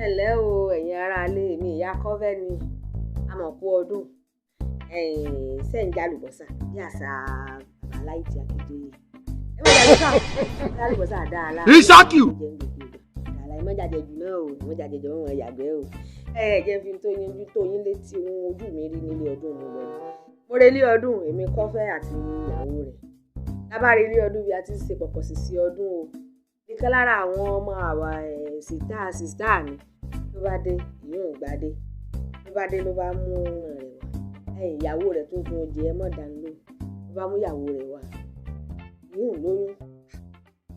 Ẹ ǹlẹ́ o, ẹ̀yin aráalé mi, ìyá Kọ́fẹ́ ni. A mọ̀ kú ọdún. Ṣé ń jálùbọ́sà bí àṣà bàbá Láìtì Akíntóyè. Ẹ má jálùbọ́sà, jálùbọ́sà dáa lára. Ìṣákìú. Ẹ má jàjẹ jù náà o, ẹ má jàjẹ jù wọ́n yàgbẹ́ o. Ẹ jẹ́ fi tó yín tó yín létí ohun ojú mi rí nílé ọdún mi lọ. Mo re ilé ọdún, èmi Kọ́fẹ́ àti ìyàwó rẹ̀. Lábára ilé ọdún bí a ti ń ṣe pọ̀pọ̀ sísí ọdún o. Ìkan lára àwọn ọmọ àwa sìtá mi ló bá dé, ìyún gbadé. Ló bá dé ló bá mú ọmọ rẹ̀ wá. Ìyàwó rẹ̀ tó tún jẹ ẹ mọ́ dànù ló. Ló bá mú ìyàwó rẹ̀ wá. Ìyún lóyún.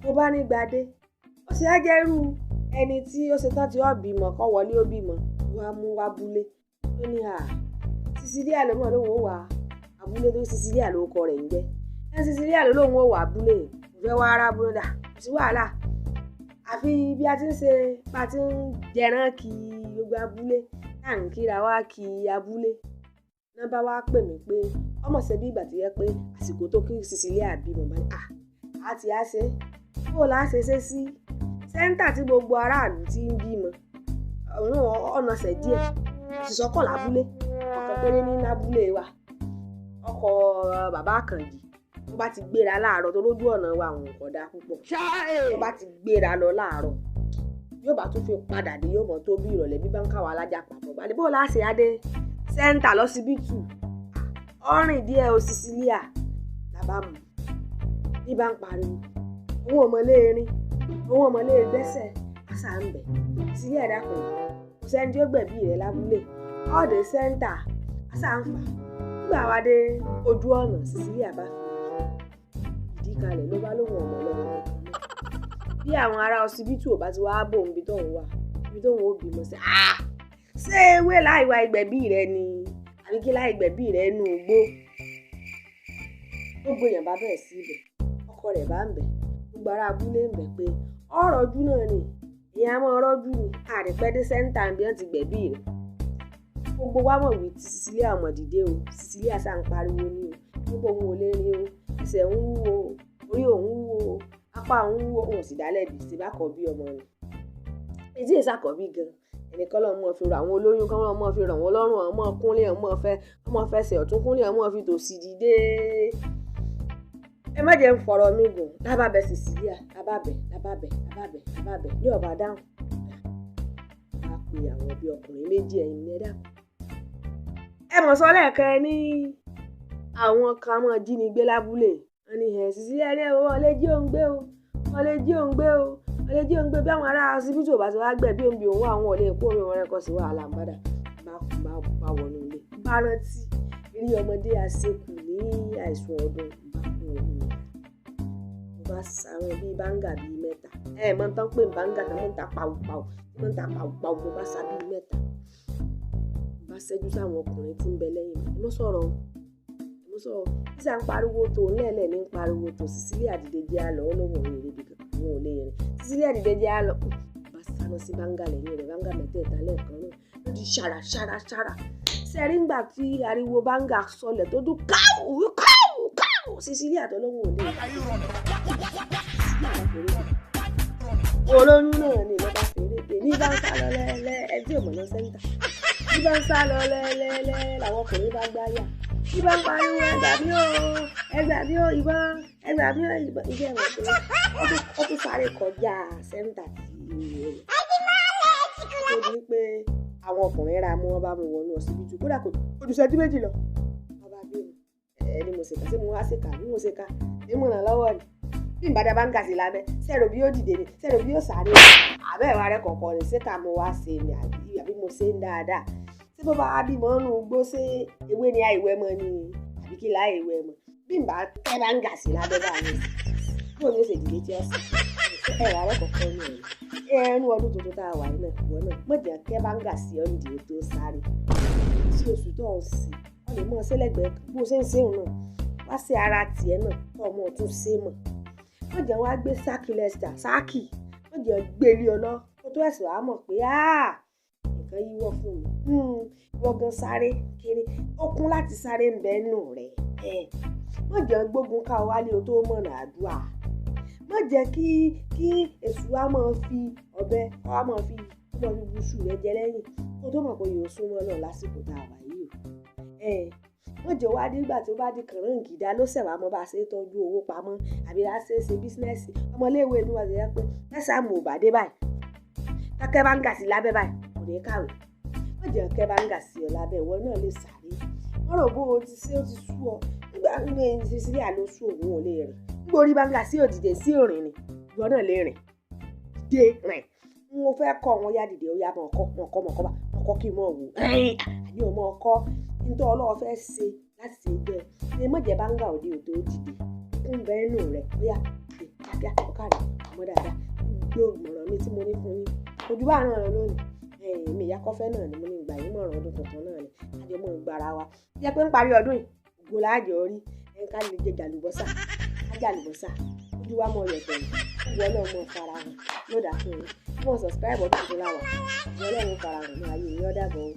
Mo bá ní gbadé. Ó ṣe á jẹ́ irú ẹni tí ó ṣe tán tí ó bímọ kọ́ wọlé ó bímọ. Wá mú wá búlé. Ó ní à, Sicilia ló mọ̀ lóun ó wà abúlé tó Sicilia ló kọ rẹ̀ ń jẹ́. Ẹ Sicilia ló lóun ó wà abúlé. Kò fẹ́ wá ará abúlé dà. Kò sí wàhálà. Àfi bí a ti ń ṣe bá ti ń jẹran kí gbogbo abúlé, tá ń kíra wá kí abúlé. Ná bá wá pè mí pé ọmọ ṣe bí ìgbà tó yẹ pé àsìkò tó kí Sicilia bímọ bá ní à, a ti á ṣe. Bó la ṣe ṣe sí sẹ́ńtà tí gbogbo aráàlú ti ń bímọ. Ọ̀nà ṣẹ̀ díẹ̀. Òṣìṣọ́kọ̀ lábúlé. Ọ̀kan péré ní lábúlé wa. Ọkọ̀ bàbá Àkànjì. Tó bá ti gbéra láàárọ̀ tó lójú ọ̀nà wa òun kò dáa púpọ̀. Tó bá ti gbéra lọ láàárọ̀, yóò bá tún fi padà dé yóò mọ̀ tó bí ìrọ̀lẹ́ bí bá ń káwa alájà papọ̀. Bá dé bó la ṣe adé sẹ́ńtà lọ́sibítù. Ọ̀rìn díẹ̀ o Sicilia la bá mú. Ní bá ń pariwo. Owó ọmọlé erin, owó ọmọlé gbẹ́sẹ̀, àṣà ń bẹ̀. Sicilia dákun. Kò sẹ́ni tí ó gbẹ̀bí rẹ̀ lábúlé. Ọ̀dẹ̀ sẹ́ńtà, àṣà ń fà. Nígbà wa dé ojú ọ̀nà Sicilia bá fi ìdí kalẹ̀ ló bá lóun ọmọ lọ́wọ́ kankan náà. Bí àwọn ará ọsibítù ò bá ti wá bò níbi tóun wà, ibi tóun ó bímọ sí. Ah! Ṣé ewé láì wá ìgbẹ̀bí rẹ ni? Àbí kí láì gbẹ̀bí rẹ nù igbó? Gbogbo èèyàn bá bẹ̀rẹ̀ sí ibẹ̀. Ọkọ rẹ̀ bá ń bẹ̀. Gbogbo ará abúlé ń bẹ̀ pé ọ̀rọ̀jú náà ni. Ìyá máa rọ́jú ni. Àdìpẹ́ dé sẹ́ńtà bí wọ́n ti gbẹ̀bí rẹ̀. Gbogbo wa mọ̀ wí tí Sicilia ọmọ dìde o. Sicilia sá ń pariwo ní o. Níbo òun ò lè rìn o. Ẹsẹ̀ ń wúwo o. Orí òun wúwo o. Apá òun wúwo. Òun sì dálẹ́bi ṣe bá kọ̀ bí ọmọ rẹ̀. Èyí èsà kọ̀ bí gan. Ẹnìkan lọ́mọ fi rọ àwọn olóyún kan lọ́mọ fi rọ̀ wọ́n lọ́rùn ọmọ kúnlé ọmọ fẹ́ ọmọ fẹsẹ̀ ọ̀tún kúnlé ọmọ fi tòsì dìde. Ẹ má jẹ́ ń fọ̀rọ̀ mi gùn. Lábàbẹ̀ Sicilia, lábàbẹ̀, lábàbẹ̀, lábàbẹ̀, lábàbẹ̀ ní ọ̀bà dáhùn. Bá pe àwọn bí ọkùnrin méjì ẹ̀yin ní ẹ dákun. Ẹ mọ̀ sọ lẹ́ẹ̀kan ní àwọn kan máa jínigbé lábúlé. Wọ́n ní ẹ̀ Sicilia ní ẹ̀wọ̀n wọ́n lè jí òun gbé o, wọ́n lè jí òun gbé o, wọ́n lè jí òun gbé bí àwọn ará ọsibítù ò bá ti wá gbẹ̀ bí òun bí òun wà àwọn ò lè kó omi wọn rẹ́kọ̀ sí wàhálà ń bàdà. Bá bá bá wọnú ilé. Bá rántí rí ọmọdé àṣekù ní àìsùn ọdún bá kú òun. Mo bá sáré bíi báńgà bíi mẹ́ta. Ẹ mọ̀ tán pé báńgà tán mọ̀ ń ta pàwùpàwù, mọ̀ ń ta pàwùpàwù mo bá sá bíi mẹ́ta. Mo bá ṣẹ́jú sáwọn ọkùnrin tí ń bẹ lẹ́yìn mi. Ẹ mọ́ sọ̀rọ̀ o. Ẹ mọ́ sọ̀rọ̀. Sísá ń pariwo tó lẹ́ẹ̀lẹ̀ ní ń pariwo tó Sicilia dìde jẹ́ àlọ́ ó lóun ò lè rí ibi kankan, òun ò lè rìn. Sicilia dìde jẹ́ àlọ́. Mo bá sáná sí báńgà lẹ́yìn rẹ̀, báńgà mẹ́tẹ̀ẹ̀ta lẹ́ẹ̀kan náà. Ó di ṣàrà ṣàrà ṣàrà. Ṣé rí ńgbà tí ariwo báńgà sọlẹ̀ tó dún káù káù káù Sicilia tó lóun ò lè rìn. Olóyún náà ni ló bá fèrè dé ní bá ń sá lọ lẹ́lẹ́ ẹbí òmò lọ sẹ́ńtà. Ní bá ń sá lọ lẹ́lẹ́lẹ́ làwọn ọkùnrin bá gbá yà. Ní bá ń pariwo ẹgbà mí o, ẹgbà mí o ìbọn, ẹgbà mí o ìbọn. Ìjẹ́ ìwọ̀n pé ó tún sáré kọjá sẹ́ńtà tí ó di pé àwọn ọkùnrin ra mú wọn bá mú wọnú ọsibítù kódà kò ju ìṣẹ́jú méjì lọ. Wọ́n bá bí mi. Ẹ ní mo ṣèkà ṣé mo wá ṣèkà bí mo ṣèkà ní mo ràn lọ́wọ́ ni. Bí n bá dá báńgà sí lábẹ́, sẹ́rò bí yóò dìde ni, sẹ́rò bí yóò sáré ni. Àbẹ́ ìwà rẹ̀ kọ̀ọ̀kan ni ṣé ká mo wá ṣe ni àbí mo ṣe ń dáadáa. Ṣé bó bá wá bímọ nínú igbó ṣé ewé ni àìwẹ́ mọ́ ni àbí kí láì wẹ́ mọ́. Bí n bá tẹ́ báńgà sí lábẹ́ bá mi sí. Bó ni ó ṣe dìde tí ó sì. Ẹ̀wà rẹ̀ kọ̀ọ̀kan ni ọ̀rẹ́. Ẹnu ọdún tuntun tá a wà yìí náà, ìwọ náà má jẹ́ kẹ́ báńgà sí ọ́ nídìí tó sáré. Tí oṣù tó ń sìn, wọ́n lè mú ọ sẹ́lẹ̀gbẹ́ kan bó ṣe ń ṣe òun náà. Wá sí ara tiẹ̀ náà kọ́ ọmọ tún ṣe mọ̀. Má jẹ́ wọ́n á gbé sáàkì lẹ́sítà, sáàkì. Má jẹ́ gbé lé ọ lọ. Kó tó ẹ̀sìn wàá mọ̀ pé áà nǹkan yíwọ́ fún mi. Ìwọ gan sáré kéré. Ó kún láti sáré ń bẹ nù rẹ̀. Má jẹ́ gbógun ká ọ wálé o tó mọ̀nà àdúrà. Má jẹ́ kí èṣù á máa fi ọ̀bẹ, á máa fi Kó mọ fi buṣu rẹ jẹ lẹ́yìn kó tó mọ̀ pé yóò súnmọ́ náà lásìkò tá a wà yìí o. Wọ́n jẹ́ wá nígbà tí ó bá di kànáńgídá ló ṣẹ̀ wá mọ́ bá a ṣe tọ́jú owó pamọ́ àbí a ṣe ṣe bísínẹ́sì. Ọmọléèwé mi wà lóye pé mẹ́sàn-án ò bá dé báyìí, kákẹ́ bá ń gà sí lábẹ́ báyìí, kò ní kàwé. Wọ́n jẹ́ kẹ́ bá ń gà sí ọ lábẹ́, ìwọ náà lè sáré. Wọ́n rò bó o ti ṣe ó ti sú ọ. Nígbà ní Sicilia ló sú òun ò lè rìn. Nígbà orí bá ń gà sí òdìdè sí òrìn ni, ìwọ náà lè rìn. Dìde rìn. N ò fẹ́ kọ́ wọn yá dìde, ó yá mọ̀ ọkọ́, mọ̀ ọkọ́, mọ̀ ọkọ́ bá, ọkọ́ kí n mọ̀ wò. Àní ò mọ̀ ọkọ́. Nítorí Ọlọ́run fẹ́ ṣe láti ṣe jẹ́ ẹ má jẹ́ báńgà òde òtó dìde ń bẹ inú rẹ̀ bóyá kíákíá ọ̀kadà ọmọ dáadáa gbogbo ìmọ̀ràn mi tí mo ní fún yín ojú bá ràn án lónìí. Èmi ìyá Kọ́fẹ́ náà ni mo ní ìgbà yín mọ̀ràn ọdún tuntun náà ni àjọ mọ̀ gbára wa jẹ́ pé ń parí ọdún yìí ògo láàjọ rí ẹ̀ ká lè jẹ jàlùbọ́sà ká jàlùbọ́sà ojú wa mọ̀ yọ̀tọ̀ yìí ìwọ náà mọ̀ fara hàn yóò dà fún yín mọ̀ subscribe ọdún tuntun láwà ìwọ náà mọ̀ fara hàn ní ayé yín ó dàbọ̀ o.